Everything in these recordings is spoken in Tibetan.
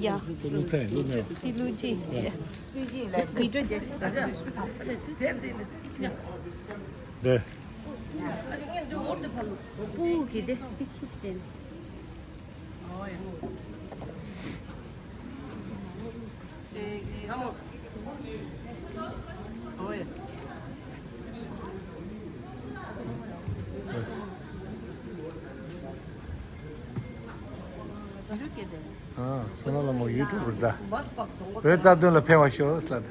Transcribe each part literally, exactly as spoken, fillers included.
ཡ། ལུག་ཐེ་ལུག་མེ། དེ་ལུག་ཅི་ཡ། བི་ཌིའོ་རྒྱག་ཤི། འདི། སྤུ་གུ་གི་དེ། ཨ། བསོད་ནམས་ལྷ་མོ་ཡུ་ཊུབ་པར་གདའ། བོད་རྩ་དོན་ལ་ཕན་པ་ཤོག་ལབ།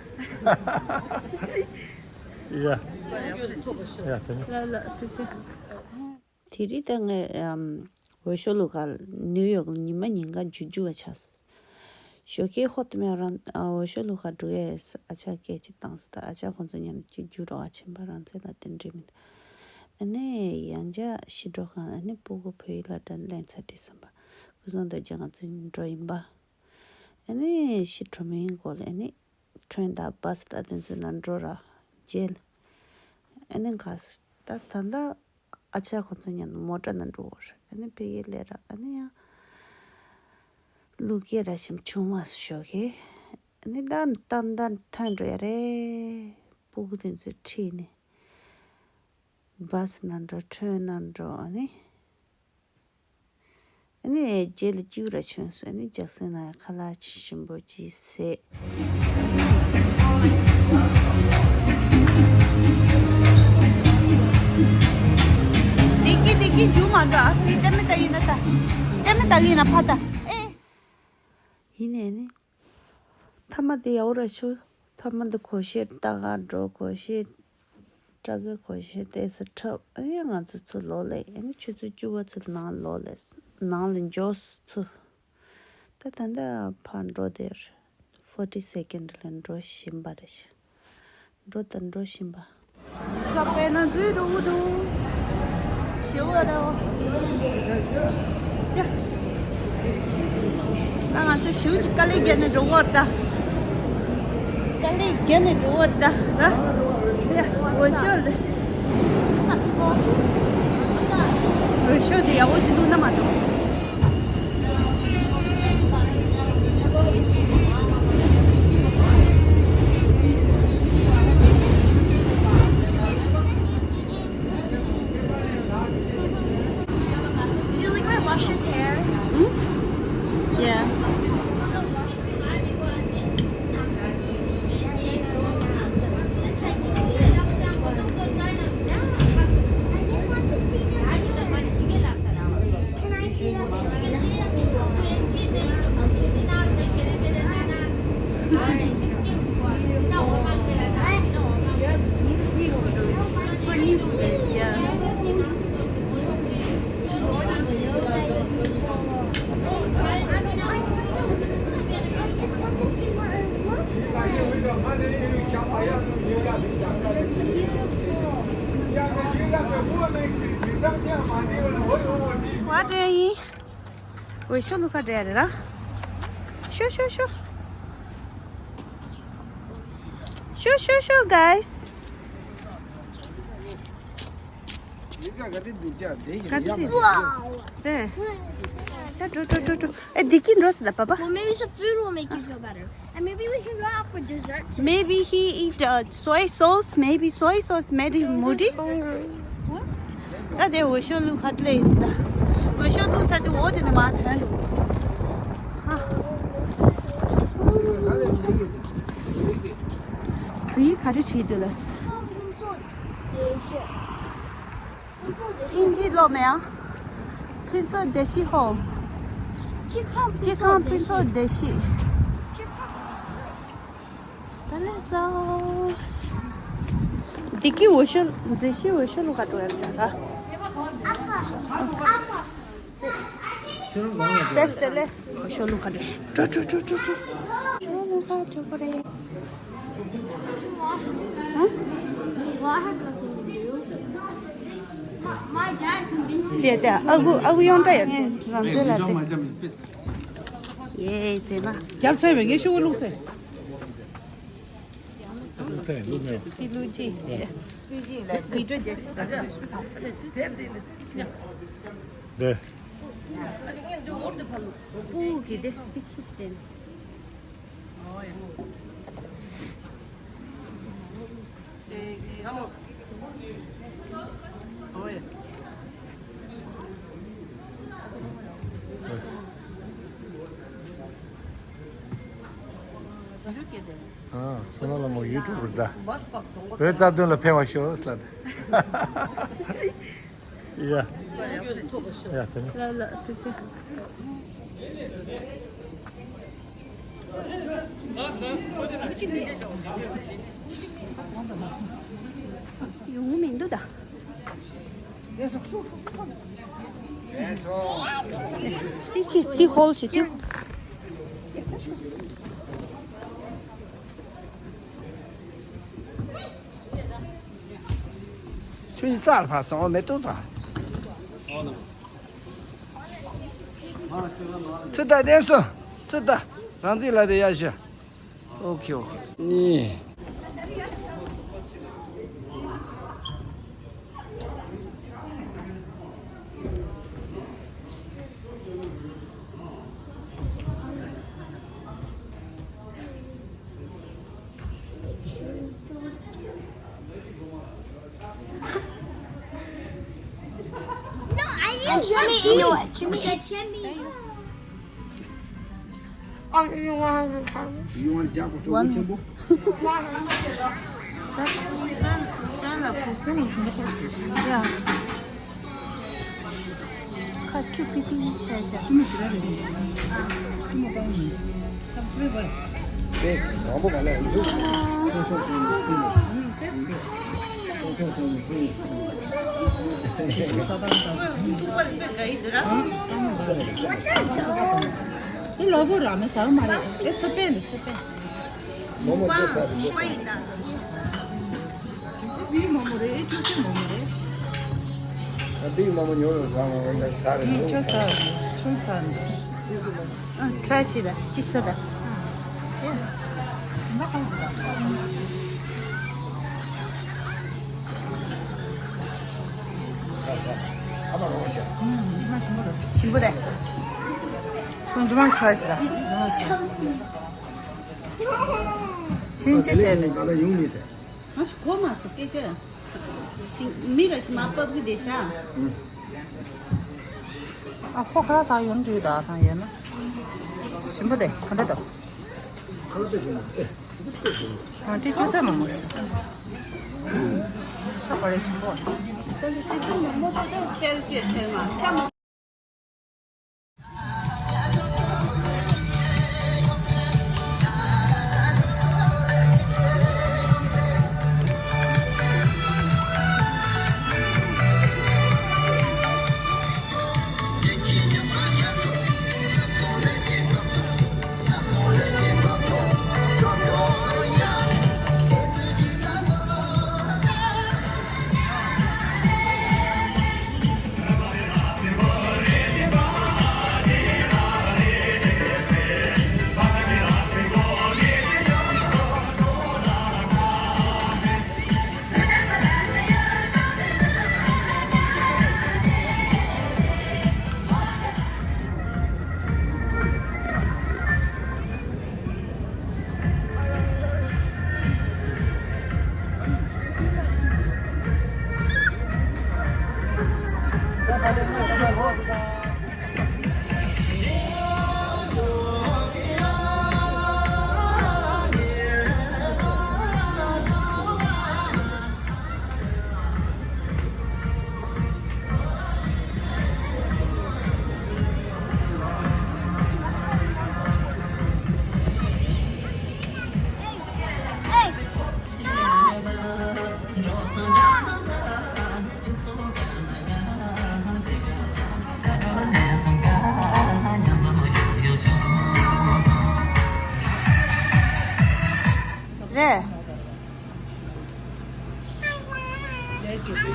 ཡ། ཡ། དེ་ནི། ལ་ལ་དེ་ཚོ། དེ་རིང་ད་ངས་ཨམ། འོས་ཤོག་བླུག་ག་ནིའུ་ཡོག་ལ་ཉི་མ་ཉིན་གང་རྒྱུག་རྒྱུག་པ་ཆགས། ཞོགས་ཀས་ཧོ་ཏི་མེ་རང་ཨ། འོས་ཤོག་བླུག་ག་འགྲོ་ཡས། ཨ་ཅག་སྐད་ཅིག་བཏང་སོང་། ད་ཨ་ཅག་ཁོང་ཚོ་མཉམ་གཅིག་རྒྱུག་རོགས་ཨ། ཕྱིན་པ་རང་བཙན་ལ་དེ་འདྲ་མི་འདུག་ཨ་ནི་ཡང་བསྐྱར་ཤི་འགྲོ་གང་། ཨ་ནི་སྤུ་གུ་བོད་ཡིག་སློབ་གྲྭ་ལེན་ཚར་དུས་ཙམ་པ། སྐུ་སྲུང་དང་རྒྱ་ང་ཚོ་འགྲོ་ཡིན་པ། ཨ་ནི་ཤི་འགྲོ་མིན་སྐོར་ལ་ཨ་ནི། ཁྲོན་དང་བ་སི་དང་དེ་ཚོའི་ནང་འགྲོ་ར་མཇལ། ཨ་ནི་ག་ས་ད་ད་ལྟ་ཨ་ཅག་ཁོང་ཚོ་མཉམ་དུ་མོ་ཊ་ནང་འགྲོ་བར། ཨ་ནི་ཕ་གིར་སླེབས་ར། ཨ་ནི་ཡང་ལུག་སྐྱེས་ར་ཞིམ་ཆུང་མ་སུ་ཞོགས་ཀས། ཨ་ནི་ད་ད་ད་ཐོན་འགྲོ་ཡ་རེད། སྤུ་གུ་དེ་ཚོ་ཁྲིད་ནས་བ་སི་ནང་འགྲོ། ཁྲོན་ནང་འགྲོ། ཨ་ནི། ཨ་ནི་རྗེས་ལ་སྐྱིད་པོ་ར་བྱུང་སོང་། ཨ་ནི་རྒྱག་སེ་ན་ཡང་ཁ་ལག་ཅིག་ཞིམ་པོ་ཅིག་བཟས། བདེ་སྐྱིད་བདེ་སྐྱིད་རྒྱུག་མ་འགྲོ་ཨ། དེ་ལྟ་མི་ལྟ་ཡིན་ན་ད། ལྟ་མི་ལྟ་ཡིན་ན་ཕ་ད། ཨེ། ཡིན་ནས་ནི། མཐའ་མ་དེ་ཡག་པོ་ར་བྱུང་། མཐའ་མ་འདི་གོ་ཤེས་ལྟ་ག་འགྲོ། གོ་ཤེས་ལྟ་ག་གོ་ཤེས་ཏོག་ཙམ་འཁྲབ། ཨ་ནི་ང་ཚོ་ཚུར་ལོག་སླེབས། ཨ་ནི་ཆུ་ཚོད་བཅུ་པ་ཚོ་ནང་ལོག་སླེབས། ནང་ལ་འབྱོར་ཚུར། ད་ད་ལྟ་ཕར་འགྲོ་དེར་ཕོར་ཊི་སེ་ཀེན་ཌི་ལ་འགྲོ་བཞིན་པ་རེད། འགྲོ་དང་འགྲོ་བཞིན་པ། ས་པའི་ནང་འཛུལ་འགྲོ་གི་འདུག་ཞེ་པོ་རེད་འོ། ཡ། ད་ང་ཚོ་ཞེ་པོ་ཅིག་དཀའ་ལས་བརྒྱབ་ནས་འགྲོ་གི་ཡོད་རེད་ད། དཀའ་ལས་བརྒྱབ་ནས་འགྲོ་གི་ཡོད་རེད་ད་ར། ཡ། འོ་ཤོད་ལེ། འོ་ཤོད་དེ་ཡག་པོ་ཅིག་བླུགས་ན་མ་གཏོགས། Do you like my luscious hair? Hmm? Yeah. What are you? འོས་ཤོག་བླུག་ག་འགྲོ་ཡ་རེད་ར། ཤོག་ཤོག་ཤོག་ཤོག་ཤོག་ཤོག guys། ག་རེ་བྱེད། རེད། ད་འགྲོ་འགྲོ་འགྲོ་འགྲོ། ཨེ་བདེ་སྐྱིད་འགྲོ་ཟེར་ད་པ་པ། Well, maybe some food will make you feel better. And maybe we can go out for dessert tonight. Maybe he eat uh, soy sauce. Maybe soy sauce made him moody. ད་དེ་འོས་ཤོག་བླུག་ག་སླེབས་ཡིན་ད། འོས་ཤོག་བླུག་ཚར་དུས་འོ་དེ་ནས་མར་ཐོན་འགྲོ། ཧ། བོད་ཡིག་ག་རེ་བྲིས་འདུག་ལགས། ཨིན་ཇི་ཀློག་མེད་ཨ། ཕུན་ཚོགས་བདེ་སྐྱིད་ཧོ། སྤྱི་ཁང་ཕུན་ཚོགས་བདེ་སྐྱིད། ད་ལས་སོ། བདེ་སྐྱིད་འོས་ཤོག་མཛེས་ཤིང་འོས་ཤོག་བླུག་ག་འགྲོ་ཡ་ད་ག་ཏེས་ཏེ་ལེ། འོས་ཤོག་བླུག་ག་འགྲོ། འགྲོ་འགྲོ་འགྲོ་འགྲོ་འགྲོ། འོས་ཤོག་བླུག་ག་འགྲོ་གི་རེད། ཧ། My dad convinced me. ཏེས་ཏེ་ཨ་ཁུ་ཨ་ཁུ་ཡོང་འདྲ་ཡ་ངས་རང་བཙན་ལ་ཏེ། ཡེ་ཙེ་མ། རྒྱབ་ཚད་བས་ངས་ཤོག་བླུག་ཚེ། དེ་ལུག་ཅི། ཡ། བི་ཌིའོ་རྒྱག་ཤི། འདི། སྤུ་གུ་གི་དེ་དེ་ཁྱི་ཞིག་དེ་ནི། ཨ། བསོད་ནམས་ལྷ་མོ་ཡུ་ཊུབ་རེད་ད། བོད་རྩ་དོན་ལ་ཕན་པ་ཤོག་ཟེར་ལ། ཡ། ཡ་དེ་ནི། ལ་ལ་དེ་ཚོ། ཡོང་མི་འདུག་ད། ཏི་ཁི་ཏི་ཧོལ་ཆི་ཏི། ཁྱོད་ཀྱི་རྩ་ལ་ཕར་སོང་མེ་ཏོག་ཚ། ཚུར་ལྟ་བསྡད་སོང་། ཚུར་ལྟ། རང་ཚིག་ལ་དེ་ཡར་ཞུ། ཨོ་ཁེ་ཨོ་ཁེ། གཉིས། No, I didn't want to. Jimmy, you know what? Jimmy. Jimmy. Oh, you want to have a problem? You want to jump with the one? Yeah. ཁ་ཁྱུ་པི་པི་ཡིན་ཆ་ཆ། འདི་ལོ་བོ་ར་མེ་ཟ་མ་རེད། དེ་སི་པན་རེད། སི་པན། མོ་མོ་ཅོ་ས་རེད། ཅོ་ས་རེད། བིའི་མོ་མོ་རེད། ཅོ་སའི་མོ་མོ་རེད། ཨ། བིའི་མོ་མོ་ཉོ་རུ་ཟ་མ་རེད། ཟ་རེད། ཅོ་ས་རེད། ཅོ་ས་རེད། ཨ། ཁྲ་ཆི་ད། ཅི་ས་ད། ཞིམ་པོ་རེད། ཁྱོད་འདི་མ་ཁྲ་ཆི་ད། འདི་མ་ཁྲ་ཆི། ཆིན་ཅི་བྱས་ནས། ང་ཞིག་གོ་མ་སོང་སྐད་ཆ། མི་ར་ཞིག་མ་པབ་གི་དེ་ཤ། ཨ་ཁོ་ཁ་ལག་ཟ་ཡོང་དུས་ད་ཐང་ཡོད་ན། ཞིམ་པོ་དེ་ག་འདྲ་འདུག་ཁ་ལག་དེ་ཞིམ་པོ་དེ། ཨ་དེ་ཅོ་ཚ་མང་པོ། ཤ་བ་རེ་ཞིམ་པོ། ཁལ་ཅེ་ཁལ་མ་ཤ་མ།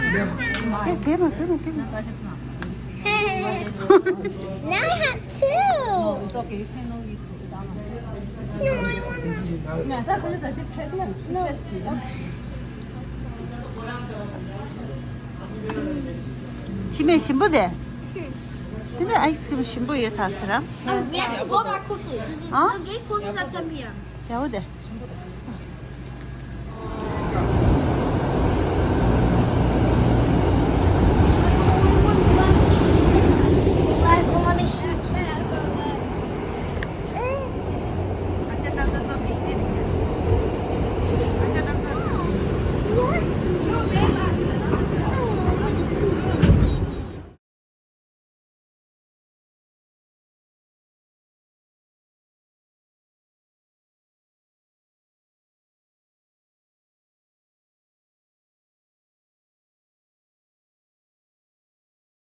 རེད། ཨེ། གས་མ་གས་མ་གས་མ། Now I have two. No, I want to. ཕྱི་མེད་ཞིམ་པོ་དེ། དེ་ནས་ཨའི་སི་ཀྲིམ་ཞིམ་པོ་ཡོད་ཐག་ཚེ་ར། Oh, we have to go back quickly. Huh? This is the gate closes at ten p.m. ཡག་པོ་དེ།